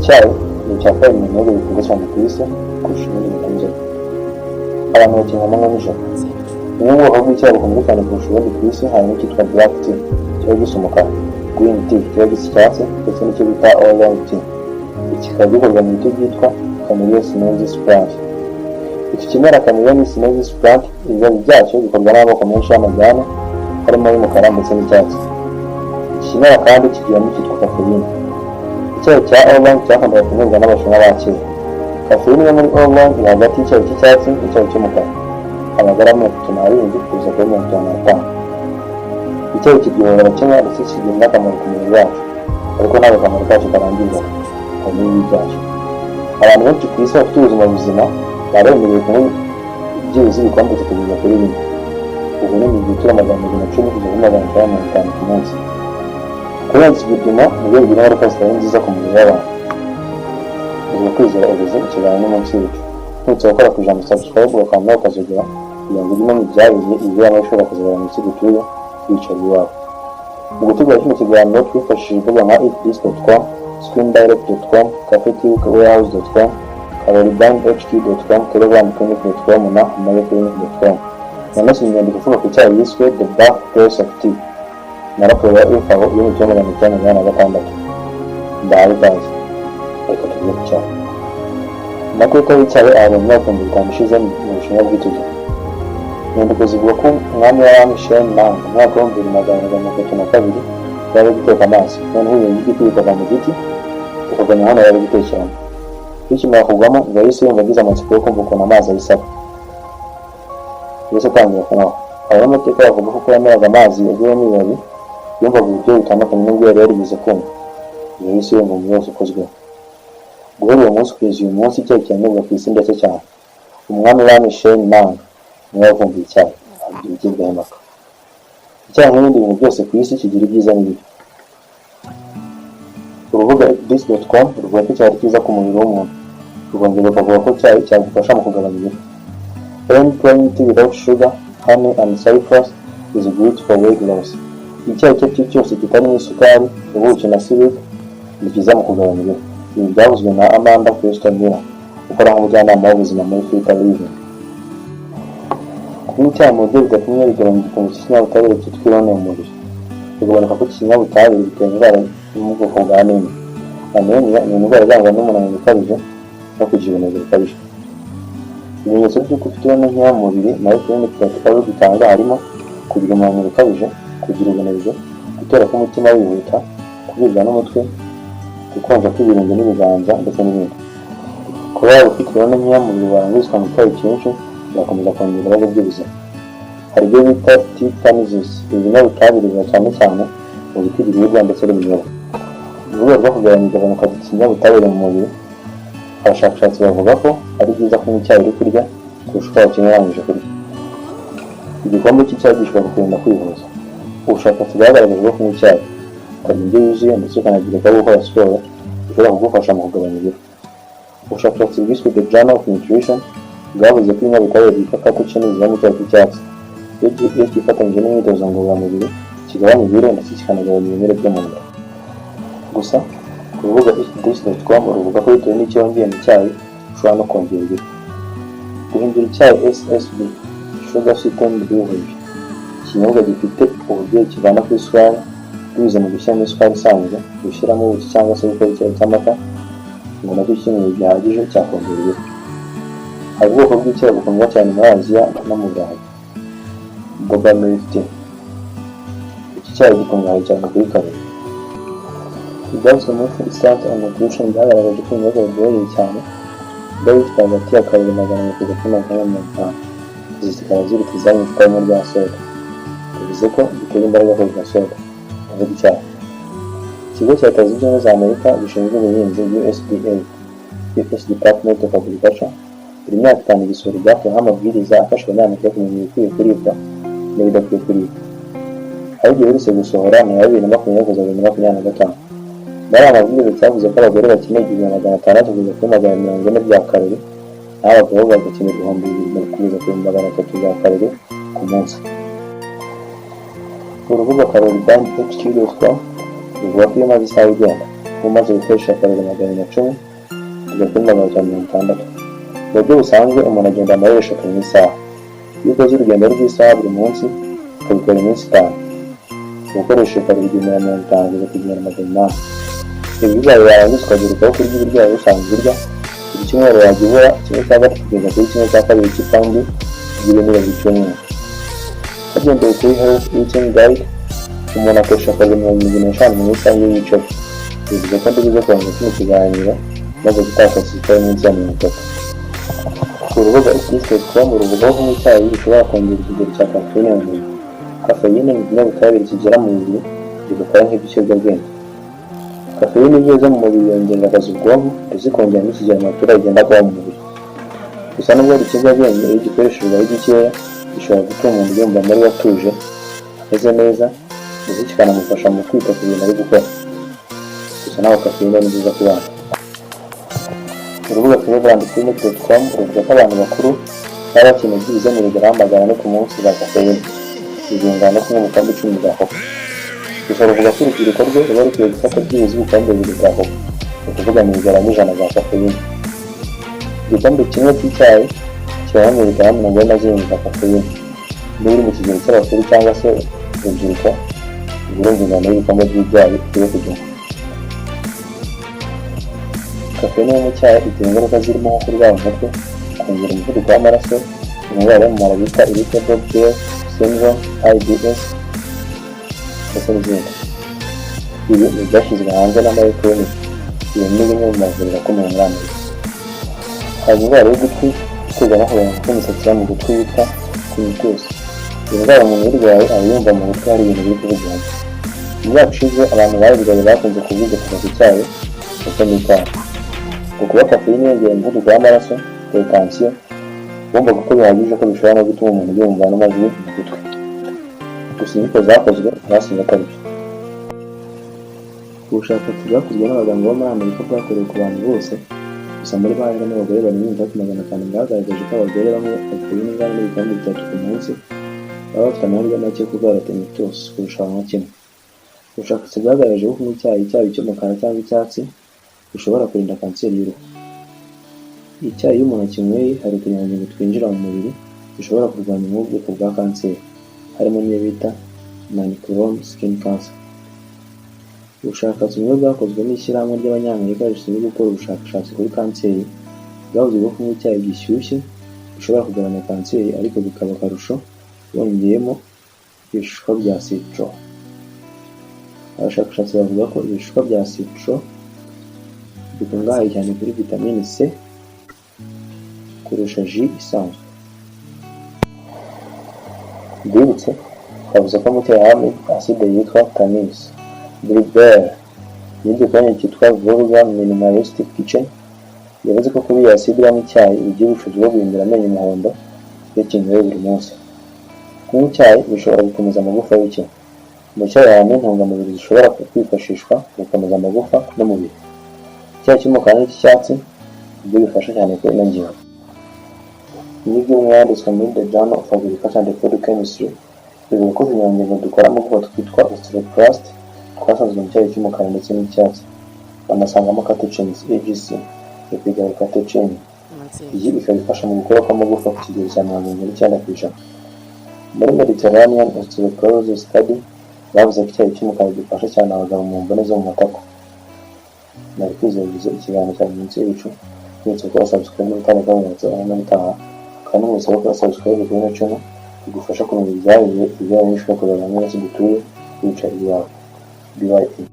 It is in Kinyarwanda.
Icyayi ni icya kabiri mu binyobwa bikunzwe cyane ku isi kurusha ibindi bintu n'inzoga. Abantu bakinywa amanywa n'ijoro. Bumwe mu bwoko bw'icyayi bukunzwe cyane kurusha ubundi ku isi harimo icyitwa black tea kiba gisa umukara, green tea kiba gisa icyatsi, ndetse n'icyo bita oolong tea. Iki kikaba gikorwa mu biti byitwa Camellia sinensis plant. Iki kimera Camellia sinensis plant, ibibabi byacyo bikorwamo amoko menshi y'amajyane, harimo ay'umukara ndetse n'icyatsi. Iki kimera kandi kigira n'icyitwa caféine. Icyayi cya oolong cyakundaga kunyobwa n'Abashinwa ba kera. Caféine yo muri oolong iri hagati y'icyayi cy'icyatsi n'icyayi cy'umukara, amagarama 37 kugeza kuri 55. Icyayi kiryohera abakinywa ndetse kigira n'akamaro ku mubiri wacu, ariko ntabwo akamaro kacyo karangirira hari n'ibibi byacyo. Abantu benshi ku isi bafite ubuzima buzima baba bemerewe kunywa byibuze ibikombe bitatu kugeza kuri bine, ubu ni mililitiro 210 kugeza kuri 950 ku munsi. Kurenza iki gipimo nibyo bigira ingaruka zitari nziza ku mubiri w'abantu. Ubwo Kwizera Ubuze ikiganiro ni munsi y'ibicu. Nkwibutsa gukora ku ijambo subscribe, ugakanda ukazogera kugira ngo ujye umenya ibyabereye, ibibera n'ibishobora kuzabera mu isi dutuye wicaye iwawe. Mu gutegura kino kiganiro twifashishije imbuga nka eatthis.com, screendirect.com, cafeteawarehouse.com, caloriebandhq.com, telegramclinic.com na mayoclinic.com. Nanasomye inyandiko ivuga ku cyayi yiswe The Birthplace of Tea na raporo ya FAO yo mu 1986. Ndahaye ikaze, reka tuvuge ku cyayi. Amateka y'icyayi ari mu myaka 5000 ishize mu Bushinwa bw'icyo gihe. Inyandiko zivuga ko umwami w'abami Shen Nung mu mwaka w'2432 yari guteka amazi, noneho ibibabi by'igiti bikava mu giti bikagwa mu nkono yari gutekeramo. Bikimara kugwamo, ngo yahise yumva agize amatsiko yo kumva ukuntu amazi ayisaba, yahise atangira kunywaho. Abanyamateka bavuga ko uko yameraga amazi yaguyemo ibibabi, yumvaga uburyohe butandukanye n'ubwo yari yarigeze kumva. Yahise yumva umubiri wose ukozweho. Guhera uwo munsi kugeza uyu munsi, icyayi kiranyobwa ku isi ndetse cyane. Umwami w'abami Shen Nung niwe wavumbuye icyayi, abigira igibwaho impaka. Icyayi nk'ibindi bintu byose ku isi kigira ibyiza n'ibibi. Urubuga this.com ruvuga ko icyayi ari cyiza ku mubiri w'umuntu, rukongera rukavuga ko icyayi cyagufasha mu kugabanya ibiro. Any plain tea without sugar, honey and citrus is great for weight loss. Icyayi icyo ari cyo cyose kitarimo isukari, ubuki na syrup ni byiza mu kugabanya ibiro. Ibi byavuzwe na Amanda Preston Miller, ukora nk'umujyanama w'ubuzima muri Filter Living. Kunywa icyayi mu buryo budapimye bigabanya igipimo cy'ikinyabutabire cyitwa iron mu mubiri. Bigabanuka ko iki kinyabutabire bitera indwara yo mu bwoko bwa anemia. Anemia ni indwara irangwa n'umunaniro ukabije no kugira ubunebwe bukabije. Ibimenyetso by'uko ufite iron nkeya mu mubiri, Mayo Clinic bitanga harimo kugira umunaniro ukabije, kugira ubunebwe, gutera k'umutima wihuta, kuribwa n'umutwe, gukonja kw'ibirenge n'ibiganza, ndetse n'ibindi. Kuba waba ufite iron nkeya mu mubiri warangiza ukanywa icyayi cyinshi bigakomeza kongera ibibazo by'ubuzima. Hari ibyo bita tea tannins. Ibi binyabutabire biba cyane cyane mu biti biribwa ndetse n'ibinyobwa. Mu rwego rwo kugabanya igabanuka ry'ikinyabutabire mu mubiri, abashakashatsi bavuga ko ari byiza kunywa icyayi uri kurya kurusha uko wakinywa urangije kurya. Igikombe cy'icyayi gishobora kukurinda kwivuza. Ubushakashatsi bwagaragaje ko kunywa icyayi, ukarya indyo yuzuye, ndetse ukanagerekaho gukora siporo bishobora kugufasha mu kugabanya ibiro. Ubushakashatsi bwiswe The Journal of Nutrition bwavuze ko ibinyabutabire byitwa catechin ziba mu cyayi cy'icyatsi, iyo cyifatanyije n'imyitozo ngororamubiri, kigabanya ibiro ndetse kikanagabanya ibinure byo mu nda. Gusa ku rubuga eatthis.com ruvuga ko bitewe n'icyo wongeye mu cyayi ushobora no kongera ibiro. Guhindura icyayi SSB, sugar sweetened beverage, ikinyobwa gifite uburyohe kivana ku isukari, binyuze mu gushyiramo isukari isanzwe, gushyiramo ubuki cyangwa se gukora icyayi cy'amata, ngo nacyo kinyweye gihagije cyakongera ibiro. Hari ubwoko bw'icyayi bukundwa cyane muri Aziya no mu Burayi, Boba Milk Tea. Iki cyayi gikungahaye cyane kuri karori. Ibyavuzwe muri Food Science and Nutrition byagaragaje ko ibinyobwa biryoheye cyane biba bifite hagati ya karori 400 kugeza kuri 450, izi zikaba ziruta izari mu icupa rimwe rya soda, bivuze ko bitera imbaraga kurusha soda, ndavuga icyayi. Ikigo cya Leta Zunze Ubumwe za Amerika gishinzwe ubuhinzi, USDA, US Department of Agriculture, buri myaka 5 gisura ibyakuweho amabwiriza afasha Abanyamerika kumenya ibikwiye kuribwa n'ibidakwiye kuribwa. Aho giherutse gusohora ni aya 2020 kugeza 2025. Muri aya mabwiriza cyavuze ko abagore bakeneye 1600 kugeza kuri 440 bya karori, naho abagabo bagakenera 2000 kugeza ku 300,000 bya karori ku munsi. Urubuga caloriebandhq.com ruvuga ko iyo umaze isaha ugenda Uba umaze gukoresha karori 210 kugeza kuri 560. Mu buryo busanzwe, umuntu agenda mayero 3 mu isaha. Iyo ukoze urugendo rw'isaha buri munsi, ukabikora iminsi 5, uba ukoresheje karori 1050 kugeza ku 1800. Ibi bibaye, warangiza ukagarukaho kurya ibiryo wari usanzwe urya buri cyumweru, wajya ubura 1/3 kugeza kuri 1/2 cy'ipawundi ry'ibinure buri cyumweru. Hagendewe kuri Health Eating Guide, umuntu akoresha karori 75 mu isaha iyo yicaye. Bivuze ko ndibuze kurangiza kino kiganiro maze gutakaza ikitari munsi ya 30. Urubuga eatlist.com ruvuga ko kunywa icyayi bishobora kongera ikigero cya kafeyine mu mubiri. Kafeyine ni ikinyabutabire kigera mu mubiri bigakora nk'iby'ikiyobyabwenge. Kafeyine iyo igeze mu mubiri yongerera akazi ubwonko, ndetse ikongera n'ikigero amaturage agenda agwa mu mubiri. Gusa nubwo ari ikiyobyabwenge, iyo gikoreshejwe ari gikeya gishobora gutuma umuntu yumva muri we atuje, ameze neza, ndetse kikanamufasha mu kwita ku bintu ari gukora. Gusa naho kafeyine ni nziza ku bana. Urubuga clevelandclinic.com ruvuga ko abantu bakuru baba bakeneye byibuze miligaramu 400 ku munsi za kafeyine. Ibi bingana no kunywa ubukombe 10 bwa coca. Gusa ruvuga ko urubyiruko rwo ruba rukwiye gufata byibuze ibikombe 2 bya coca, ni ukuvuga miligaramu 100 za kafeyine. Igikombe kimwe cy'icyayi kibamo miligaramu 47 za kafeyine. Niba uri mu kigero cy'abakuru cyangwa se urubyiruko, uba urumva ingano y'ibikombe by'ibyayi ukwiye kujyamo. Kafeyine yo mu cyayi itera ingaruka zirimo nko kurwara umutwe, kongera umuvuduko w'amaraso, indwara yo mu mara bita irritable bowel syndrome, IBS, ndetse n'izindi. Ibi ni ibyashyizwe hanze na Mayo Clinic. Iyo ni rimwe mu mavuriro akomeye muri Amerika. Hari indwara y'ugutwi iterwa no kugabanuka kw'imisatsi yo mu gutwi yitwa tinnitus. Iyi ndwara, umuntu uyirwaye aba yumva mu gutwi hari ibintu biri kuvugiramo. Mu myaka ishize, abantu bayirwaye bakunze kuvuga kuva ku cyayi ndetse n'ikawa. Ngo kuba kafeyine yongera umuvuduko w'amaraso, hypertension, bumvaga ko bihagije ko bishobora no gutuma umuntu yumva n'amajwi mu gutwi. Gusa inyito zakozwe zasanze atari byo. Ubushakashatsi bwakozwe n'abaganga bo muri Amerika bwakorewe ku bantu bose, gusa muri bo harimo abagore barenga 6,500, bwagaragaje ko abagore banywa kafeyine ingana n'ibikombe 3 ku munsi baba bafite amahirwe make yo kurwara tinnitus kurusha abanywa kimwe. Ubushakashatsi bwagaragaje ko kunywa icyayi, cyaba icy'umukara cyangwa icyatsi, bishobora kurinda kanseri y'uruhu. Icyayi iyo umuntu akinyweye, hari utunyangingo twinjira mu mubiri dushobora kurwanya ubwoko bwa kanseri, harimo n'iyo bita non skin cancer. Ubushakashatsi bumwe bwakozwe n'ishyirahamwe ry'Abanyamerika rishinzwe gukora ubushakashatsi kuri kanseri bwavuze ko kunywa icyayi gishyushye bishobora kugabanya kanseri, ariko bikaba akarusho wongeyemo ibishishwa bya citron. Abashakashatsi bavuga ko ibishishwa bya citron bikungahaye cyane kuri vitamini C kurusha jus isanzwe. Mbibutse, twavuze ko mu cyayi habamo acide yitwa tannins. Bluebell nyir'igikoni cyitwa Vulgar Minimalistic Kitchen yavuze ko kuba iyi acide iba mu cyayi bigira ubushobozi bwo guhindura amenyo umuhondo iyo kinyweye buri munsi. Kunywa icyayi bishobora gukomeza amagufa y'ukinywa. Mu cyayi habamo intungamubiri zishobora kwifashishwa mu gukomeza amagufa n'umubiri. Icyayi cy'umukara n'icy'icyatsi nibyo bifasha cyane kuri ino ngingo. Inyigo imwe yanditswe muri The Journal of Agriculture and Food Chemistry ivuga ko utunyangingo dukora amagufa twitwa osteoclast twasanzwe mu cyayi cy'umukara ndetse n'icyatsi, banasangamo catechins AGC epigallocatechin. Iyi ikaba ifasha mu gukura kw'amagufa ku kigero cya 79%. Muri Mediterranean Osteoporosis Study bavuze ko icyayi cy'umukara gifasha cyane abagabo mu mvune zo mu matako. Nari kwizera ikiganiro cya munsi y'ibicu, twibutse gukora subscribe no gutanga comment aho n'utaha, kandi mwese gukora subscribe kuri ino channel bigufasha kumenya ibyabaye, ibyabaye n'ibishobora kubera hamwe n'isi dutuye wicaye iwawe. BYE.